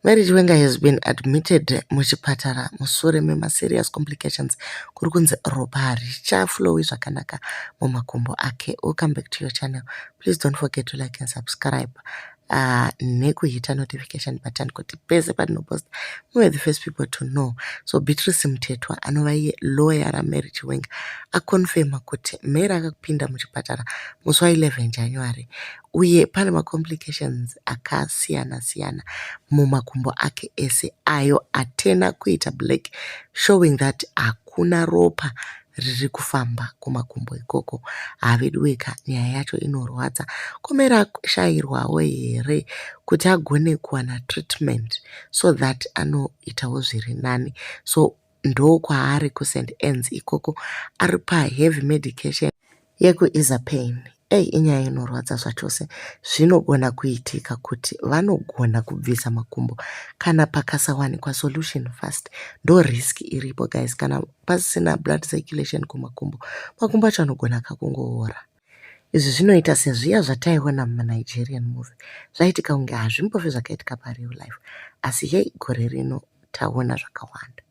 Mary Chiwenga has been admitted muchipatara mushure memaserious complications, kuri kunzi ropa harichaflowi zvakanaka mumakumbo ake. Welcome back to your channel. Please don't forget to like and subscribe nekuhita notification button kuti pese patinopost muve the first people to know. So Beatrice Mutetwa, anova iye lawyer raMary Chiwenga, aconfirma kuti Mary akapinda muchipatara musi wa11 January uye pane macomplications akasiyana siyana mumakumbo ake ese ayo atena kuita black, showing that hakuna ropa riri kufamba kumakumbo ikoko. Haveduweka, nyaya yacho inorwadza. Ko Mary ashayirwawo here kuti agone kuwana treatment so that anoitawo zviri nani? So ndokwaari kuSt Annes ikoko, ari paheavy medication yekueasa pain. Ei, inyaya inorwadza zvachose. Zvinogona kuitika kuti vanogona kubvisa makumbo kana pakasawanikwa solution fast. Ndo risk iripo, guys. Kana pasina blood circulation kumakumbo, makumbo acho anogona kakungoora. Izvi zvinoita sezviya zvataiona mumaNigerian movie, zvaitika kunge hazvimbofi zvakaitika pareal life, asi yei, gore rino taona zvakawanda.